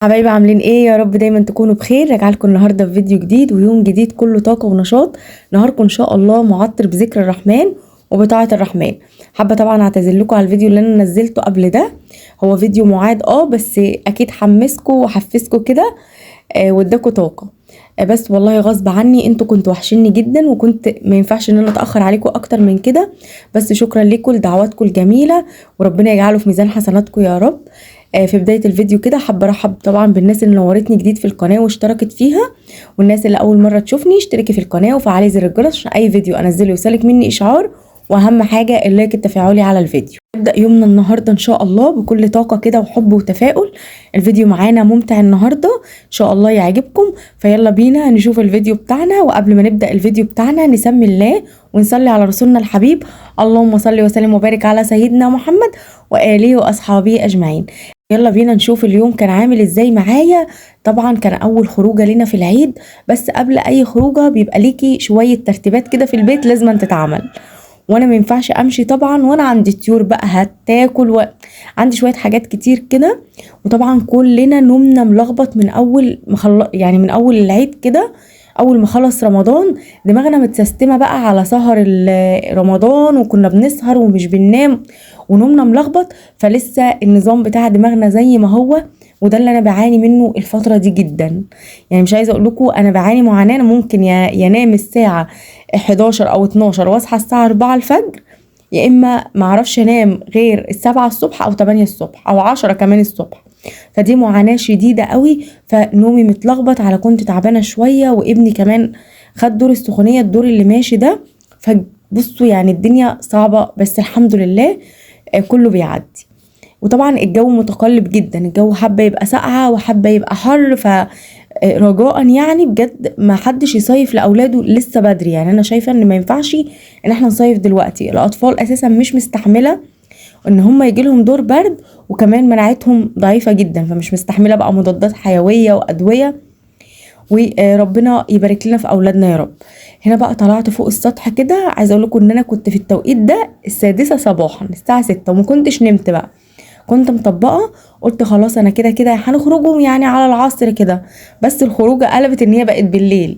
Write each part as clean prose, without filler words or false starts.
حبايبي عاملين ايه؟ يا رب دايما تكونوا بخير. راجعلكم النهارده في فيديو جديد ويوم جديد كله طاقة ونشاط. نهاركم ان شاء الله معطر بذكر الرحمن وبطاعه الرحمن. حابة طبعا اعتذر لكم على الفيديو اللي انا نزلته قبل ده، هو فيديو معاد بس اكيد حمسكم وحفزكم كده واداكم طاقة. بس والله غصب عني، انتوا كنتوا وحشيني جدا وكنت ما ينفعش ان انا اتاخر عليكم اكتر من كده. بس شكرا لكم لدعواتكم الجميلة وربنا يجعله في ميزان حسناتكم يا رب. في بداية الفيديو كده حابة ارحب طبعا بالناس اللي نورتني جديد في القناة واشتركت فيها، والناس اللي اول مرة تشوفني اشتركي في القناة وفعلي زر الجرس عشان اي فيديو انزله يوصلك مني اشعار، واهم حاجة ال like التفاعلي على الفيديو. نبدا يومنا النهارده ان شاء الله بكل طاقة كده وحب وتفاؤل. الفيديو معانا ممتع النهارده ان شاء الله يعجبكم، فيلا بينا نشوف الفيديو بتاعنا. وقبل ما نبدا الفيديو بتاعنا نسمي الله ونصلي على رسولنا الحبيب، اللهم صل وسلم وبارك على سيدنا محمد واله واصحابه اجمعين. يلا بينا نشوف اليوم كان عامل ازاي معايا. طبعا كان اول خروجه لنا في العيد، بس قبل اي خروجه بيبقى ليكي شوية ترتيبات كده في البيت لازم تتعمل، وانا ما ينفعش امشي طبعا وانا عندي طيور بقى هتاكل وعندي شوية حاجات كتير كده. وطبعا كلنا نومنا ملخبط من اول يعني من اول العيد كده، اول ما خلص رمضان دماغنا متسيستمه بقى على سهر رمضان، وكنا بنسهر ومش بننام ونومنا ملخبط، فلسه النظام بتاع دماغنا زي ما هو. وده اللي انا بعاني منه الفترة دي جدا، يعني مش عايزه اقول لكم انا بعاني معاناة. انا ممكن ينام الساعة 11 او 12 واصحى الساعة 4 الفجر، يا اما ما اعرفش انام غير 7 الصبح او 8 الصبح او 10 كمان الصبح. فدي معاناة شديدة قوي، فنومي متلخبط على كنت تعبانة شوية، وابني كمان خد دور السخونيه الدور اللي ماشي ده. فبصوا يعني الدنيا صعبة، بس الحمد لله كله بيعدي. وطبعا الجو متقلب جدا، الجو حابة يبقى ساقعه وحابة يبقى حر، فرجاء يعني بجد ما حدش يصيف لاولاده لسه بدري. يعني انا شايفه ان ما ينفعش ان احنا نصيف دلوقتي، الاطفال اساسا مش مستحمله ان هم يجي لهم دور برد، وكمان مناعتهم ضعيفة جدا، فمش مستحمله بقى مضادات حيوية وادوية. وربنا يبارك لنا في اولادنا يا رب. هنا بقى طلعت فوق السطح كده، عايزه اقول لكم ان انا كنت في التوقيت ده 6 صباحا، الساعة 6، وما كنتش نمت بقى، كنت مطبقه. قلت خلاص انا كده كده هنخرجوا يعني على العصر كده، بس الخروجه قلبت ان هي بقت بالليل،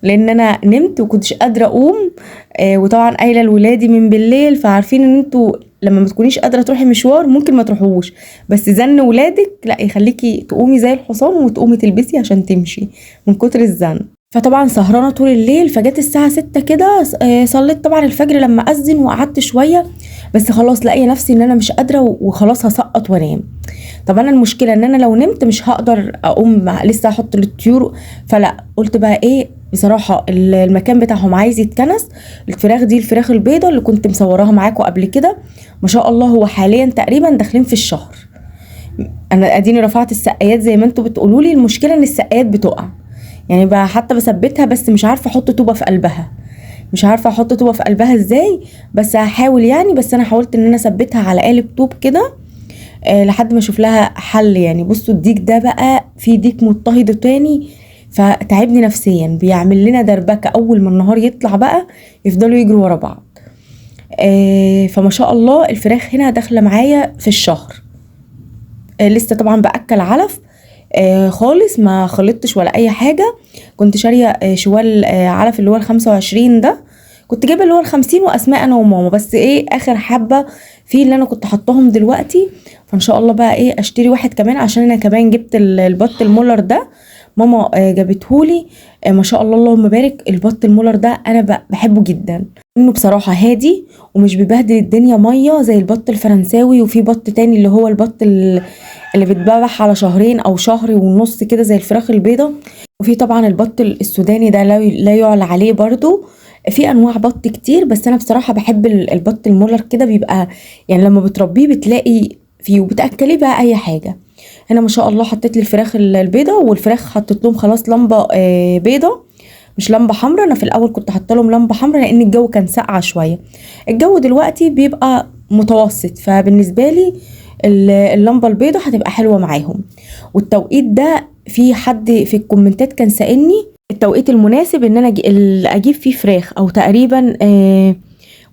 لان انا نمت وكنتش قادرة اقوم. وطبعا قايله لولادي من بالليل، فعارفين ان انتوا لما ما تكونيش قادرة تروحي مشوار ممكن ما تروحوش، بس زن ولادك لا يخليكي تقومي زي الحصان وتقومي تلبسي عشان تمشي من كتر الزن. فطبعا سهرانة طول الليل، فجت الساعة 6 كده، صليت طبعا الفجر لما اذن وقعدت شوية، بس خلاص لاقيه نفسي ان انا مش قادرة وخلاص هسقط وانام. طب انا المشكلة ان انا لو نمت مش هقدر اقوم، لسه هحط للطيور. فلا قلت بقى ايه، بصراحة المكان بتاعهم عايز يتكنس. الفراخ دي الفراخ البيضة اللي كنت مصوراها معاكم قبل كده، ما شاء الله هو حاليا تقريبا داخلين في الشهر. انا اديني رفعت السقايات زي ما انتوا بتقولوا لي، المشكلة ان السقايات بتقع، يعني بقى حتى بثبتها بس مش عارفه احط طوبة في قلبها، مش عارفه احط طوبة في قلبها ازاي، بس هحاول يعني. بس انا حاولت ان انا اثبتها على قالب طوب كده لحد ما اشوف لها حل. يعني بصوا الديك ده بقى في ديك مضطهد تاني، فتعبني نفسيا، بيعمل لنا دربكه اول ما النهار يطلع بقى يفضلوا يجروا ورا بعض. فما شاء الله الفراخ هنا داخله معايا في الشهر. لسه طبعا باكل علف خالص، ما خلطتش ولا اي حاجة. كنت شاريه شوال علف اللي هو 25 ده، كنت جايبه اللي هو 50 واسماء انا وماما، بس ايه اخر حبه في اللي انا كنت حطاهم دلوقتي. فان شاء الله بقى ايه اشتري واحد كمان، عشان انا كمان جبت البط المولر ده، ماما جابتهولي. ما شاء الله اللهم بارك، البط المولر ده انا بحبه جدا، انه بصراحة هادي ومش بيبهدل الدنيا مية زي البط الفرنساوي. وفي بط تاني اللي هو البط اللي بيتذبح على شهرين او شهر ونص كده زي الفراخ البيضة. وفي طبعا البط السوداني ده لا يعلى عليه برضو. في انواع بط كتير، بس انا بصراحة بحب البط المولر كده، بيبقى يعني لما بتربيه بتلاقي فيه وبتاكليه بقى اي حاجة. هنا ما شاء الله حطيت لي الفراخ البيضة، والفراخ حطيت لهم خلاص لمبة بيضة مش لمبة حمراء. انا في الاول كنت حاطه لهم لمبة حمراء لان الجو كان ساقعه شوية، الجو دلوقتي بيبقى متوسط، فبالنسبه لي اللمبة البيضة هتبقى حلوة معاهم. والتوقيت ده في حد في الكومنتات كان سالني التوقيت المناسب ان انا اجيب فيه فراخ او تقريبا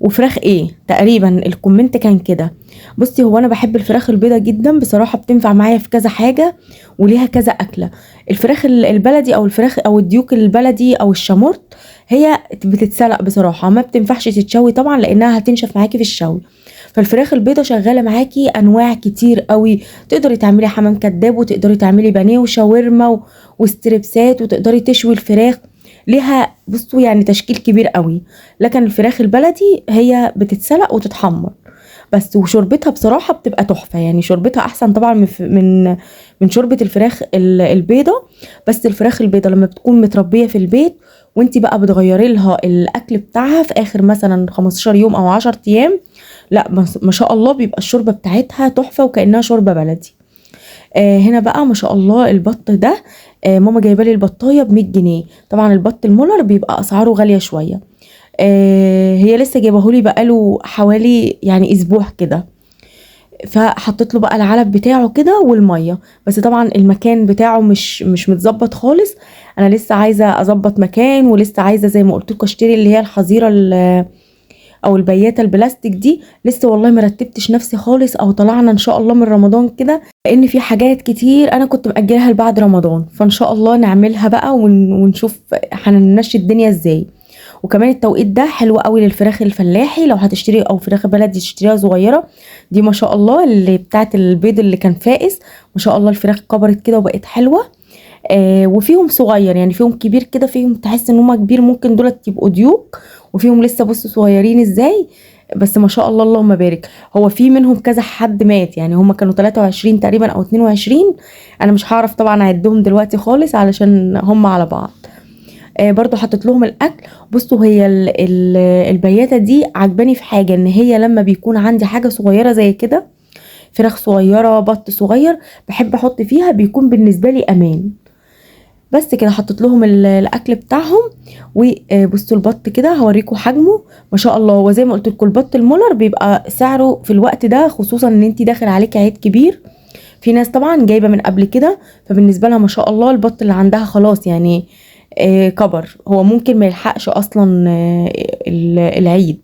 وفراخ ايه تقريبا، ال comment كان كده. بصي هو انا بحب الفراخ البيضة جدا بصراحة، بتنفع معايا في كذا حاجة وليها كذا اكله. الفراخ البلدي او الفراخ او الديوك البلدي او الشامورت هي بتتسلق بصراحة، ما بتنفعش تتشوي طبعا لانها هتنشف معاكي في الشوي. فالفراخ البيضة شغالة معاكي انواع كتير قوي، تقدري تعملي حمام كداب، وتقدري تعملي بانيه وشاورما وستريبسات، وتقدري تشوي الفراخ. ليها بصوا يعني تشكيل كبير قوي. لكن الفراخ البلدي هي بتتسلق وتتحمر بس، وشوربتها بصراحة بتبقى تحفة، يعني شوربتها احسن طبعا من شوربة الفراخ البيضة. بس الفراخ البيضة لما بتكون متربيه في البيت وانتي بقى بتغيري لها الاكل بتاعها في اخر مثلا 15 يوم او 10 ايام، لا ما شاء الله بيبقى الشوربة بتاعتها تحفة وكانها شوربة بلدي. هنا بقى ما شاء الله البط ده، ماما جايبه لي البطايه ب 100 جنيه. طبعا البط المولر بيبقى اسعاره غالية شوية. هي لسه جايبهولي بقاله حوالي يعني اسبوع كده، فحطيت له بقى العلب بتاعه كده والمية. بس طبعا المكان بتاعه مش متظبط خالص، انا لسه عايزه اظبط مكان، ولسه عايزه زي ما قلت لكم اشتري اللي هي الحظيرة او البياته البلاستيك دي. لسه والله ما رتبتش نفسي خالص، او طلعنا ان شاء الله من رمضان كده، لان في حاجات كتير انا كنت مأجلها لبعد رمضان، فان شاء الله نعملها بقى ونشوف هنمشي الدنيا ازاي. وكمان التوقيت ده حلو قوي للفراخ الفلاحي، لو هتشتري او فراخ بلدي تشتريها صغيرة دي ما شاء الله اللي بتاعت البيض اللي كان فائز ما شاء الله الفراخ كبرت كده وبقت حلوة. وفيهم صغير يعني فيهم كبير كده، فيهم تحس ان هما كبير ممكن دولت يبقوا ديوك، وفيهم لسه بصوا صغيرين ازاي، بس ما شاء الله اللهم بارك. هو في منهم كذا حد مات، يعني هما كانوا 23 تقريبا او 22، انا مش هعرف طبعا اعدهم دلوقتي خالص علشان هما على بعض. برضو حطيت لهم الاكل. بصوا هي البياته دي عجباني في حاجة، ان هي لما بيكون عندي حاجة صغيرة زي كده، فراخ صغيرة بط صغير، بحب احط فيها، بيكون بالنسبة لي امان. بس كده حطيت لهم الاكل بتاعهم. وبصوا البط كده هوريكم حجمه ما شاء الله. وزي ما قلت لكم البط المولر بيبقى سعره في الوقت ده، خصوصا ان انت داخل عليك عيد كبير، في ناس طبعا جايبه من قبل كده، فبالنسبه لها ما شاء الله البط اللي عندها خلاص يعني كبر، هو ممكن ما يلحقش اصلا العيد،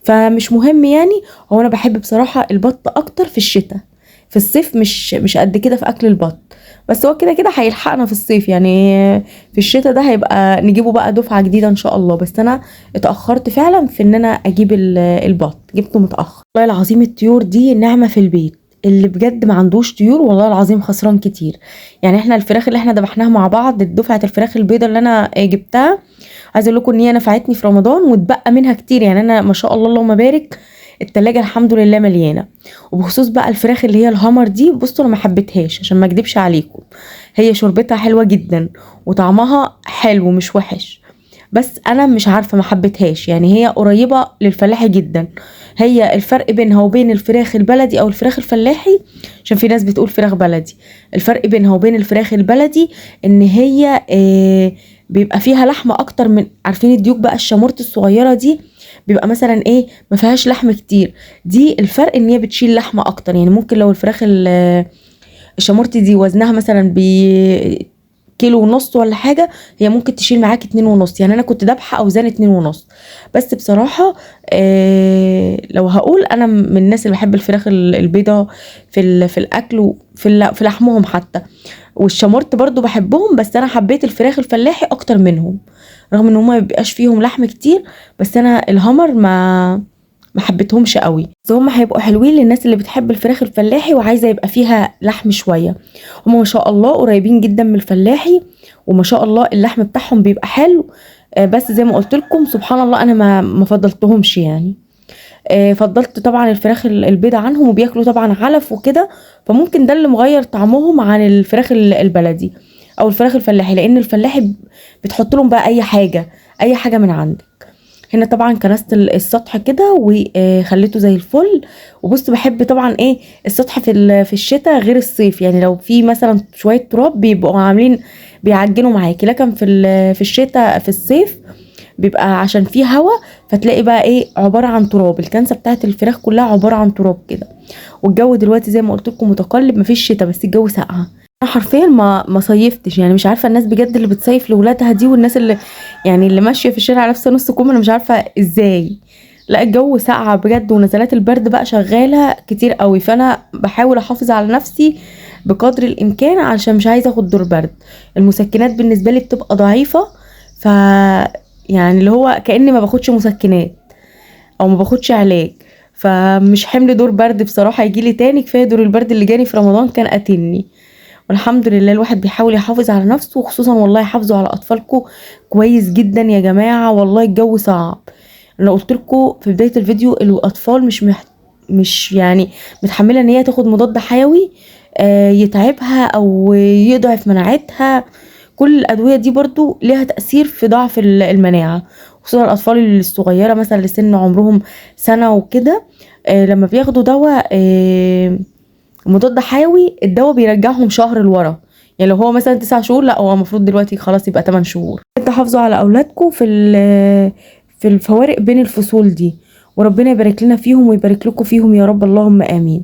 فمش مهم يعني. هو انا بحب بصراحة البط اكتر في الشتاء، في الصيف مش قد كده في اكل البط، بس هو كده كده هيلحقنا في الصيف، يعني في الشتاء ده هيبقى نجيبه بقى دفعه جديدة ان شاء الله. بس انا اتاخرت فعلا في ان انا اجيب البط، جبته متاخر. والله العظيم الطيور دي نعمه في البيت، اللي بجد ما عندوش طيور والله العظيم خسران كتير. يعني احنا الفراخ اللي احنا ذبحناها مع بعض، دفعه الفراخ البيضة اللي انا جبتها، عايزه اقول لكم ان هي نفعتني في رمضان واتبقى منها كتير، يعني انا ما شاء الله اللهم بارك التلاجة الحمد لله مليانة. وبخصوص بقى الفراخ اللي هي الهامر دي، بصوا انا ما حبيتهاش عشان ما اكدبش عليكم، هي شوربتها حلوة جدا وطعمها حلو مش وحش، بس انا مش عارفه ما حبيتهاش. يعني هي قريبه للفلاحي جدا، هي الفرق بينها وبين الفراخ البلدي او الفراخ الفلاحي، عشان في ناس بتقول فراخ بلدي، الفرق بينها وبين الفراخ البلدي ان هي بيبقى فيها لحمه اكتر من، عارفين الديوك بقى الشامورت الصغيرة دي بيبقى مثلا ايه ما فيهاش لحم كتير، دي الفرق ان هي بتشيل لحمه اكتر. يعني ممكن لو الفراخ الشامورت دي وزنها مثلا كيلو ونص ولا حاجة، هي ممكن تشيل معاك 2.5. يعني انا كنت دابحه اوزان 2.5 بس. بصراحة لو هقول انا من الناس اللي بحب الفراخ البيضة في الاكل وفي في لحمهم حتى، والشامورت برضو بحبهم، بس انا حبيت الفراخ الفلاحي اكتر منهم، رغم ان هما ما بيبقاش فيهم لحم كتير، بس انا الهمر ما حبيتهمش قوي. بس هم هيبقوا حلوين للناس اللي بتحب الفراخ الفلاحي وعايزه يبقى فيها لحم شوية. هم ما شاء الله قريبين جدا من الفلاحي، وما شاء الله اللحم بتاعهم بيبقى حلو، بس زي ما قلت لكم سبحان الله انا ما فضلتهمش يعني. فضلت طبعا الفراخ البيضة عنهم، وبياكلوا طبعا علف وكده، فممكن ده اللي مغير طعمهم عن الفراخ البلدي او الفراخ الفلاحي، لان الفلاحي بتحط لهم بقى اي حاجة، اي حاجة من عندك. هنا طبعا كنست السطح كده وخليته زي الفل. وبصوا بحب طبعا ايه السطح في الشتاء غير الصيف، يعني لو في مثلا شوية تراب بيبقوا عاملين بيعجنوا معاكي، لكن في الشتاء في الصيف بيبقى عشان فيه هوا، فتلاقي بقى ايه عبارة عن تراب، الكنسه بتاعت الفراخ كلها عبارة عن تراب كده. والجو دلوقتي زي ما قلت لكم متقلب، مفيش شتاء بس الجو ساقعه. انا حرفيا ما صيفتش، يعني مش عارفه الناس بجد اللي بتصيف لاولادها دي، والناس اللي يعني اللي ماشية في الشارع لابسه نص كم، انا مش عارفه ازاي. لا الجو ساقع بجد، ونزلات البرد بقى شغالة كتير قوي، فانا بحاول احافظ على نفسي بقدر الامكان عشان مش عايزه اخد دور برد. المسكنات بالنسبة لي بتبقى ضعيفة، ف يعني اللي هو كاني ما باخدش مسكنات او ما باخدش علاج، فمش حمل دور برد بصراحة يجيلي تاني. كفاية دور البرد اللي جاني في رمضان كان قاتلني. والحمد لله الواحد بيحاول يحافظ على نفسه، وخصوصا والله حافظوا على اطفالكم كويس جدا يا جماعة، والله الجو صعب. انا قلت لكم في بداية الفيديو الاطفال مش يعني متحملة ان هي تاخد مضاد حيوي يتعبها او يضعف مناعتها. كل الادوية دي برضو ليها تاثير في ضعف المناعة، خصوصا الاطفال الصغيرة مثلا لسن عمرهم سنة وكده، لما بياخدوا دواء مضاد حيوي الدواء بيرجعهم شهر لورا. يعني لو هو مثلا 9 شهور، لا هو المفروض دلوقتي خلاص يبقى 8 شهور. تحافظوا على اولادكم في الفوارق بين الفصول دي، وربنا يبارك لنا فيهم ويبارك لكم فيهم يا رب، اللهم امين.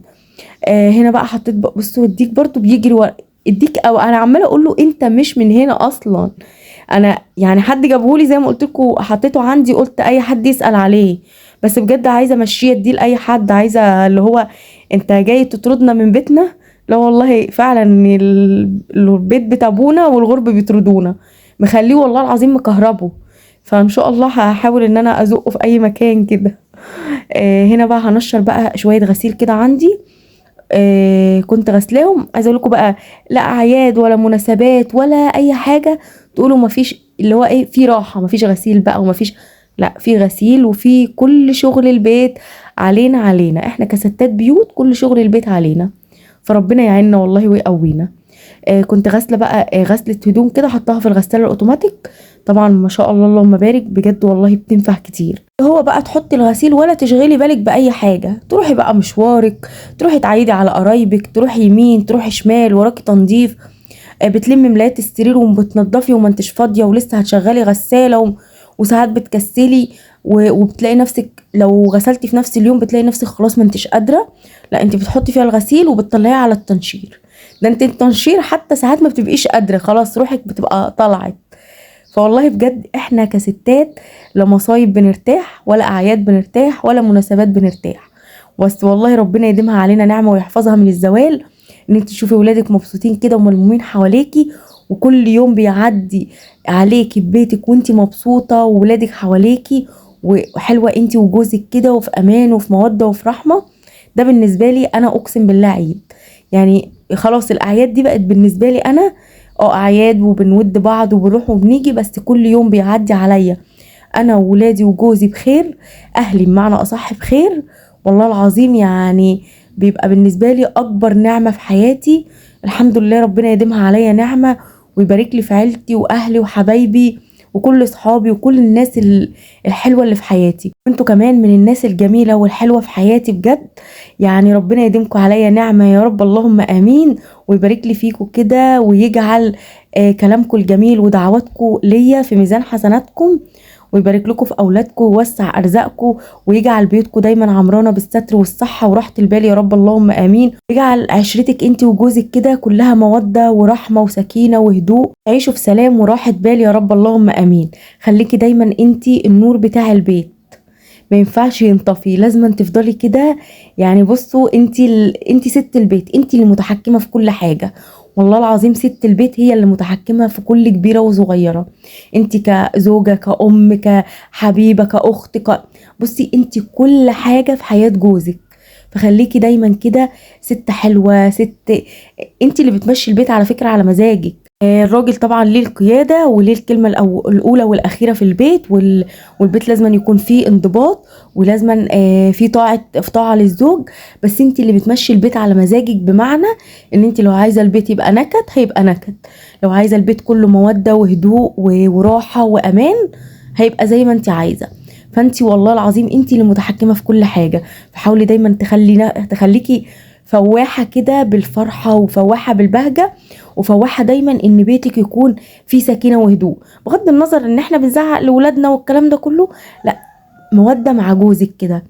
هنا بقى حطيت بصوا الديك برضو بيجري ورا الديك، او انا عماله اقول له انت مش من هنا اصلا، انا يعني حد جابهولي زي ما قلت لكم حطيته عندي، قلت اي حد يسال عليه، بس بجد عايزه امشيه دي لاي حد، عايزه اللي هو انت جاي تطردنا من بيتنا؟ لا والله فعلا البيت بتاع ابونا والغرب بيطردونا، مخليه والله العظيم مكهربه. فان شاء الله هحاول ان انا ازقه في اي مكان كده. هنا بقى هنشر بقى شوية غسيل كده عندي، كنت غسلاهم. عايزه اقول لكم بقى لا اعياد ولا مناسبات ولا اي حاجة تقولوا مفيش اللي هو ايه، في راحة، مفيش غسيل بقى ومفيش، لا في غسيل وفي كل شغل البيت علينا احنا كستات بيوت، كل شغل البيت علينا، فربنا يعيننا والله ويقوينا. كنت غاسله بقى غسله هدوم كده، حطاها في الغسالة الاوتوماتيك، طبعا ما شاء الله اللهم بارك بجد والله بتنفع كتير. هو بقى تحطي الغسيل ولا تشغلي بالك باي حاجة، تروحي بقى مشوارك، تروحي تعيدي على قرايبك، تروحي يمين تروحي شمال، وراكي تنظيف، بتلمي ملايات السرير وبتنضفي وما انتش فاضية ولسه هتشغلي غسالة وساعات بتكسلي وبتلاقي نفسك لو غسلتي في نفس اليوم بتلاقي نفسك خلاص ما انتش قادرة. لا انت بتحطي فيها الغسيل وبتطلعيها على التنشير، ده انت التنشير حتى ساعات ما بتبقيش قادرة، خلاص روحك بتبقى طلعت. فوالله بجد احنا كستات لا مصايب بنرتاح ولا اعياد بنرتاح ولا مناسبات بنرتاح، بس والله ربنا يديمها علينا نعمه ويحفظها من الزوال، ان انت تشوفي ولادك مبسوطين كده وملمومين حواليكي، وكل يوم بيعدي عليكي ببيتك وانت مبسوطة وولادك حواليكي وحلوه انت وجوزك كده، وفي امان وفي موده وفي رحمه. ده بالنسبة لي انا اقسم بالله عيد، يعني خلاص الاعياد دي بقت بالنسبة لي انا اعياد وبنود بعض وبنروح وبنيجي، بس كل يوم بيعدي عليا انا وولادي وجوزي بخير، اهلي بمعنى اصح بخير، والله العظيم يعني بيبقى بالنسبة لي اكبر نعمه في حياتي. الحمد لله ربنا يديمها عليا نعمه ويبارك لي في عيلتي واهلي وحبايبي وكل اصحابي وكل الناس الحلوة اللي في حياتي. انتوا كمان من الناس الجميلة والحلوه في حياتي بجد، يعني ربنا يديمكم عليا نعمه يا رب، اللهم امين، ويبارك لي فيكم كده، ويجعل كلامكم الجميل ودعواتكم ليا في ميزان حسناتكم، ويبارك لكم في اولادكم ويوسع ارزاقكم، ويجعل بيوتكم دايما عمرانه بالستر والصحة وراحة البال يا رب، اللهم امين. ويجعل عشرتك انت وجوزك كده كلها موده ورحمة وسكينة وهدوء، تعيشوا في سلام وراحة بال يا رب، اللهم امين. خليكي دايما انت النور بتاع البيت، ما ينفعش ينطفي، لازم تفضلي كده. يعني بصوا انت ست البيت، انت اللي متحكمه في كل حاجة، والله العظيم ست البيت هي اللي متحكمه في كل كبيرة وصغيره. انت كزوجة، كأم، كحبيبه، كأخت، بصي انت كل حاجة في حياة جوزك، فخليكي دايما كده ست حلوة، ست انت اللي بتمشي البيت على فكرة على مزاجك. الراجل طبعا ليه القيادة وليه الكلمة الاولى والاخيرة في البيت، والبيت لازم يكون فيه انضباط، ولازم فيه طاعة للزوج، بس انت اللي بتمشي البيت على مزاجك، بمعنى ان انت لو عايزه البيت يبقى نكد هيبقى نكد، لو عايزه البيت كله موده وهدوء وراحة وامان هيبقى زي ما انت عايزه. فانت والله العظيم انت اللي متحكمه في كل حاجة، فحاولي دايما تخليكي فواحه كده بالفرحه وفواحه بالبهجه، وفواحه دايما ان بيتك يكون فيه سكينة وهدوء، بغض النظر ان احنا بنزعق لاولادنا والكلام ده كله، لا موده مع جوزك كده،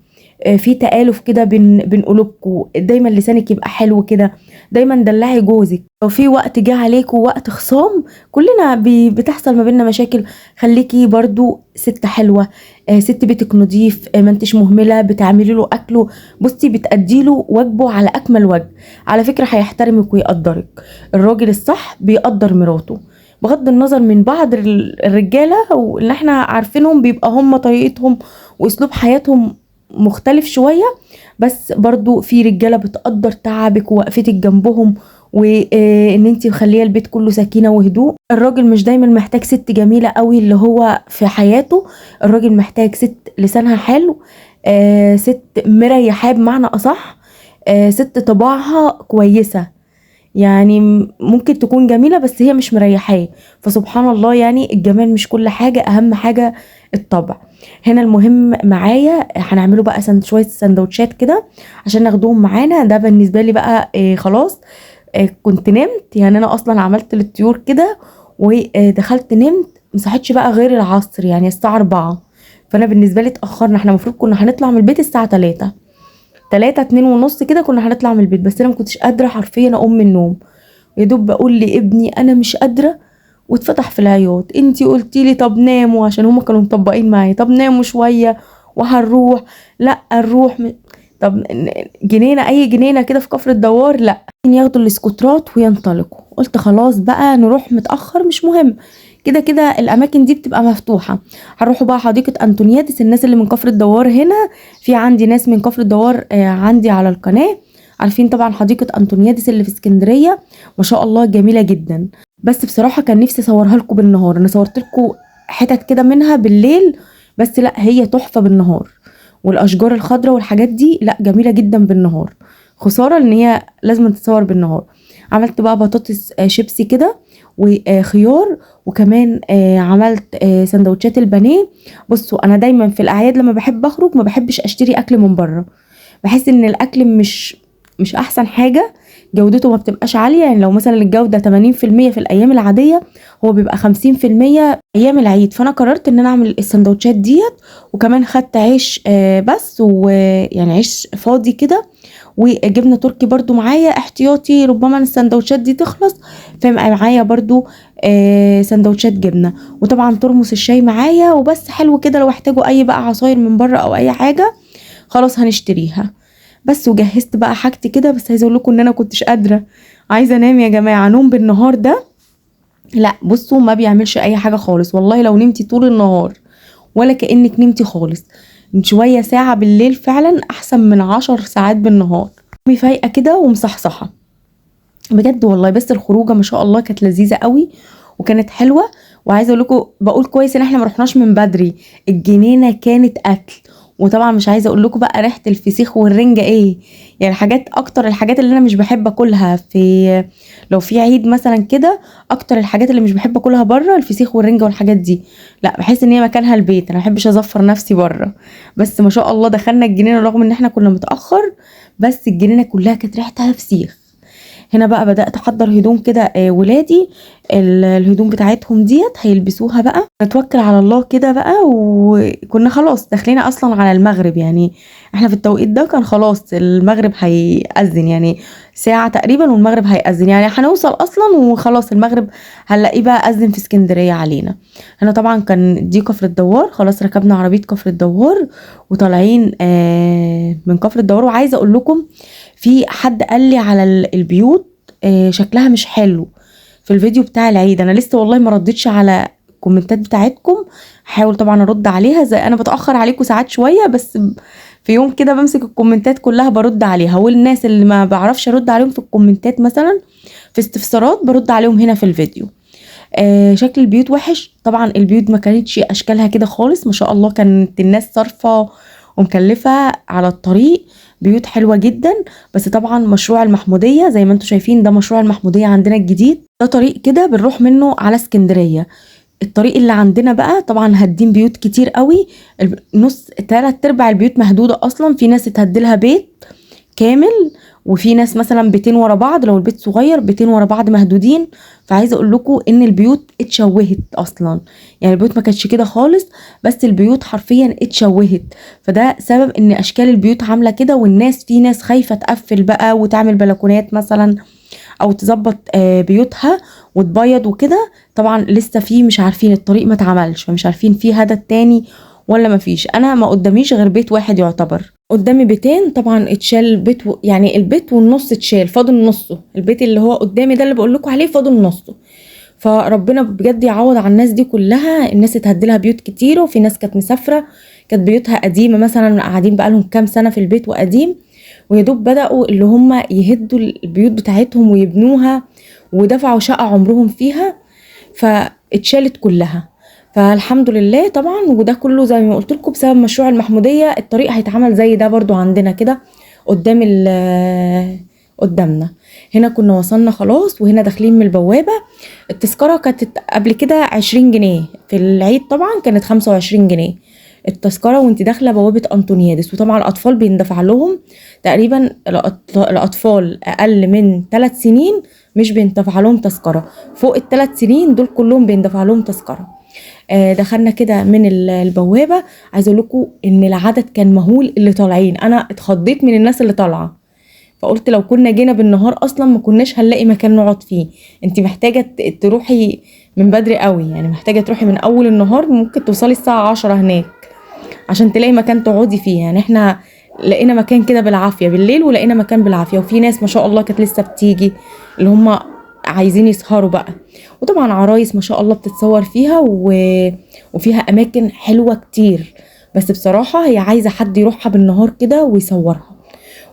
في تآلف كده بين قلوبكم، دايما لسانك يبقى حلو كده، دايما دلعي جوزك. لو في وقت جه عليكوا وقت خصام، كلنا بتحصل ما بيننا مشاكل، خليكي برضو ست حلوة، ست بيتك نظيف، ما انتش مهملة، بتعملي له اكله، بصي بتأدي له واجبه على اكمل وجه. على فكرة هيحترمك ويقدرك. الراجل الصح بيقدر مراته، بغض النظر من بعض الرجالة واللي احنا عارفينهم بيبقى هم طريقتهم واسلوب حياتهم مختلف شوية، بس برضو في رجالة بتقدر تعبك ووقفتك جنبهم، وان انتي مخليه البيت كله سكينة وهدوء. الراجل مش دايما محتاج ست جميلة قوي اللي هو في حياته، الراجل محتاج ست لسانها حلو، ست مريحاه بمعنى اصح، ست طباعها كويسة. يعني ممكن تكون جميلة بس هي مش مريحاه. فسبحان الله، يعني الجمال مش كل حاجة، اهم حاجة الطبع. هنا المهم معايا هنعمله بقى شوية سندوتشات كده عشان ناخدهم معانا. ده بالنسبة لي بقى خلاص، كنت نمت، يعني انا اصلا عملت للطيور كده ودخلت نمت، مصحتش بقى غير العصر، يعني الساعة 4. فانا بالنسبة لي اتاخرنا، احنا المفروض كنا هنطلع من البيت الساعة 3، 2:30 كده كنا هنطلع من البيت، بس انا ما كنتش قادرة حرفيا اقوم من النوم. يا دوب بقول لابني انا مش قادرة، واتفتح في العياط. انتي قلتي لي طب ناموا، عشان هما كانوا مطبقين معايا، طب ناموا شوية وهنروح، لا نروح طب جنينة، اي جنينة كده في كفر الدوار، لا ياخدوا الاسكوترات وينطلقوا. قلت خلاص بقى نروح متاخر مش مهم، كده كده الاماكن دي بتبقى مفتوحة. هنروحوا بقى حديقة انطونيادس. الناس اللي من كفر الدوار هنا، في عندي ناس من كفر الدوار عندي على القناة، عارفين طبعا حديقة انطونيادس اللي في اسكندرية، ما شاء الله جميلة جدا. بس بصراحة كان نفسي اصورها لكم بالنهار، انا صورت لكم حتت كده منها بالليل، بس لا هي تحفة بالنهار، والاشجار الخضراء والحاجات دي لا جميلة جدا بالنهار، خسارة ان هي لازم تتصور بالنهار. عملت بقى بطاطس شيبسي كده وخيار، وكمان عملت سندوتشات البانيه. بصوا انا دايما في الاعياد لما بحب اخرج ما بحبش اشتري اكل من بره، بحس ان الاكل مش احسن حاجة، جودته ما بتبقاش عالية. يعني لو مثلا الجودة 80% في الايام العادية، هو بيبقى 50% ايام العيد. فانا قررت ان انا اعمل السندوتشات ديت، وكمان خدت عيش بس، ويعني عيش فاضي كده، وجبنه تركي برضو معايا احتياطي، ربما السندوتشات دي تخلص فيبقى معايا برضو سندوتشات جبنه، وطبعا ترمس الشاي معايا. وبس حلو كده، لو احتاجوا اي بقى عصاير من بره او اي حاجة خلاص هنشتريها بس. وجهزت بقى حاجتي كده، بس عايزه اقول لكم ان انا كنتش قادرة، عايزه انام يا جماعة. نوم بالنهار ده لا بصوا ما بيعملش اي حاجة خالص، والله لو نمتي طول النهار ولا كانك نمتي خالص. شوية ساعة بالليل فعلا احسن من 10 ساعات بالنهار. امي فايقه كده ومصحصحه بجد والله. بس الخروجه ما شاء الله كانت لذيذة قوي وكانت حلوة. وعايزه اقول لكم، بقول كويس ان احنا ما رحناش من بدري، الجنينة كانت قتل. وطبعا مش عايزه اقول لكم بقى ريحه الفسيخ والرنجه ايه، يعني حاجات اكتر الحاجات اللي انا مش بحب اكلها في لو في عيد مثلا كده، اكتر الحاجات اللي مش بحب اكلها بره الفسيخ والرنجه والحاجات دي، لا بحس ان هي مكانها البيت، انا ما بحبش ازفر نفسي بره. بس ما شاء الله دخلنا الجنينة رغم ان احنا كنا متاخر، بس الجنينة كلها كانت ريحتها فسيخ. هنا بقى بدات احضر هدوم كده، ولادي الهدوم بتاعتهم ديت هيلبسوها بقى. نتوكل على الله كده بقى. وكنا خلاص داخلين اصلا على المغرب، يعني احنا في التوقيت ده كان خلاص المغرب هيأذن، يعني ساعة تقريبا والمغرب هيأذن، يعني هنوصل اصلا وخلاص المغرب هنلاقيه بقى أذن في اسكندرية علينا. هنا طبعا كان دي كفر الدوار، خلاص ركبنا عربية كفر الدوار وطالعين من كفر الدوار. وعايزة اقول لكم في حد قال لي على البيوت شكلها مش حلو في الفيديو بتاع العيد. انا لسه والله ما ردتش على الكومنتات بتاعتكم، هحاول طبعا ارد عليها، زي انا بتاخر عليكم ساعات شوية، بس في يوم كده بمسك الكومنتات كلها برد عليها. والناس اللي ما بعرفش ارد عليهم في الكومنتات مثلا في استفسارات برد عليهم هنا في الفيديو. شكل البيوت وحش طبعا، البيوت ما كانتش اشكالها كده خالص ما شاء الله، كانت الناس صارفه ومكلفه على الطريق، بيوت حلوة جدا. بس طبعا مشروع المحموديه زي ما انتم شايفين، ده مشروع المحموديه عندنا الجديد، ده طريق كده بنروح منه على اسكندرية. الطريق اللي عندنا بقى طبعا هادين بيوت كتير قوي، نص تلات ارباع البيوت مهدوده اصلا، في ناس اتهدلها بيت كامل وفي ناس مثلا بيتين ورا بعض، لو البيت صغير بيتين ورا بعض مهدودين. فعايزه اقول لكم ان البيوت اتشوهت اصلا، يعني البيوت ما كانتش كده خالص، بس البيوت حرفيا اتشوهت. فده سبب ان اشكال البيوت عامله كده، والناس في ناس خايفة تقفل بقى وتعمل بلكونات مثلا او تظبط بيوتها وتبيض وكده. طبعا لسه في مش عارفين، الطريق ما اتعملش، فمش عارفين في هدد تاني ولا ما فيش. انا ما قداميش غير بيت واحد يعتبر، قدامي بيتين طبعا اتشال بيت يعني البيت والنص اتشال، فاضل نصه، البيت اللي هو قدامي ده اللي بقول لكم عليه فاضل نصه. فربنا بجد يعوض على الناس دي كلها. الناس اتهدلها بيوت كتير، وفي ناس كانت مسافرة كانت بيوتها قديمة مثلا، قاعدين بقالهم كام سنة في البيت وقديم، ويا دوب بدأوا اللي هم يهدوا البيوت بتاعتهم ويبنوها، ودفعوا شقة عمرهم فيها، فاتشالت كلها. فالحمد لله طبعا. وده كله زي ما قلت لكم بسبب مشروع المحمودية. الطريق هيتعمل زي ده برضو عندنا كده قدام قدامنا. هنا كنا وصلنا خلاص، وهنا داخلين من البوابة. التذكرة كانت قبل كده 20 جنيه، في العيد طبعا كانت 25 جنيه التذكرة وانت داخلة بوابة أنطونيادس. وطبعا الأطفال بيندفع لهم تقريبا، الأطفال أقل من 3 سنين مش بيندفع لهم تذكرة، فوق ال3 سنين دول كلهم بيندفع لهم تذكرة. دخلنا كده من البوابة. عايزة اقول لكم ان العدد كان مهول اللي طالعين، انا اتخضيت من الناس اللي طالعة، فقلت لو كنا جينا بالنهار اصلا ما كناش هنلاقي مكان نقعد فيه. انت محتاجة تروحي من بدري قوي، يعني محتاجة تروحي من اول النهار، ممكن توصلي الساعة 10 هناك عشان تلاقي مكان تقعدي فيه. يعني احنا لقينا مكان كده بالعافية بالليل، ولقينا مكان بالعافية، وفي ناس ما شاء الله كانت لسه بتيجي اللي هم عايزين يسهروا بقى. وطبعا عرايس ما شاء الله بتتصور فيها، وفيها اماكن حلوة كتير، بس بصراحة هي عايزة حد يروحها بالنهار كده ويصورها.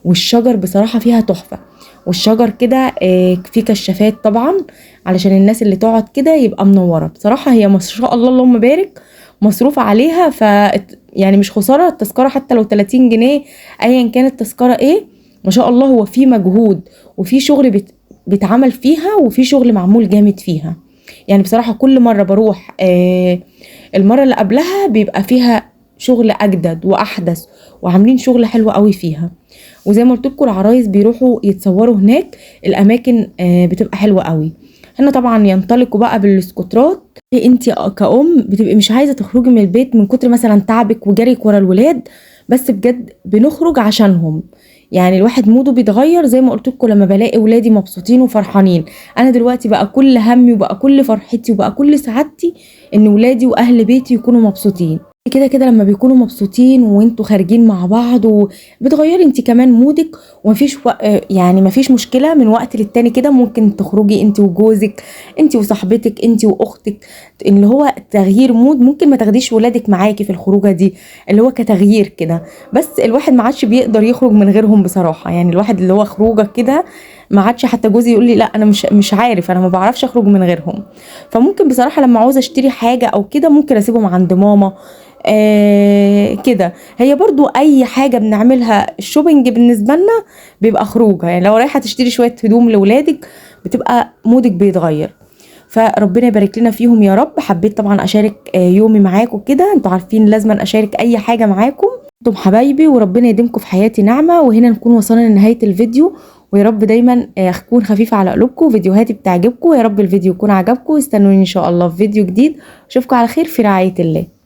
والشجر بصراحة فيها تحفة، والشجر كده في كشافات طبعا علشان الناس اللي تقعد كده يبقى منورة. بصراحة هي ما شاء الله اللهم بارك مصروف عليها، ف يعني مش خسارة التذكرة حتى لو 30 جنيه ايا كانت التذكرة ايه، ما شاء الله هو في مجهود وفي شغل بيتعمل فيها، وفي شغل معمول جامد فيها. يعني بصراحة كل مرة بروح المرة اللي قبلها بيبقى فيها شغل اجدد واحدث، وعاملين شغل حلو قوي فيها. وزي ما قلت لكم العرايس بيروحوا يتصوروا هناك، الاماكن بتبقى حلوة قوي. هنا طبعا ينطلقوا بقى بالسكوترات. انت كأم بتبقي مش عايزه تخرجي من البيت من كتر مثلا تعبك وجريك ورا الولاد، بس بجد بنخرج عشانهم. يعني الواحد موده بيتغير زي ما قلت لكم لما بلاقي ولادي مبسوطين وفرحانين. انا دلوقتي بقى كل همي وبقى كل فرحتي وبقى كل سعادتي ان ولادي واهل بيتي يكونوا مبسوطين. كده كده لما بيكونوا مبسوطين وانتوا خارجين مع بعض وبتغيري انت كمان مودك، ومفيش يعني مفيش مشكلة من وقت للتاني كده ممكن تخرجي انت وجوزك، انت وصاحبتك، انت واختك، اللي هو تغيير mood. ممكن ما تاخديش ولادك معاكي في الخروجه دي اللي هو كتغيير كده، بس الواحد ما عادش بيقدر يخرج من غيرهم بصراحة. يعني الواحد اللي هو خروجه كده ما عادش، حتى جوزي يقول لي لا انا مش عارف، انا ما بعرفش اخرج من غيرهم. فممكن بصراحة لما عاوزه اشتري حاجة او كده ممكن اسيبهم عند ماما كده. هي برضو اي حاجة بنعملها ال shopping بالنسبة لنا بيبقى خروجه، يعني لو رايحة تشتري شوية هدوم لولادك بتبقى mood ك بيتغير. فربنا يبارك لنا فيهم يا رب. حبيت طبعا اشارك يومي معاكم كده، انتوا عارفين لازم اشارك اي حاجة معاكم، انتم حبايبي وربنا يديمكم في حياتي نعمه. وهنا نكون وصلنا لنهاية الفيديو، ويا رب دايما اكون خفيفة على قلوبكم، فيديوهاتي بتعجبكم، يا رب الفيديو يكون عجبكم. استنوني ان شاء الله في فيديو جديد، اشوفكم على خير في رعاية الله.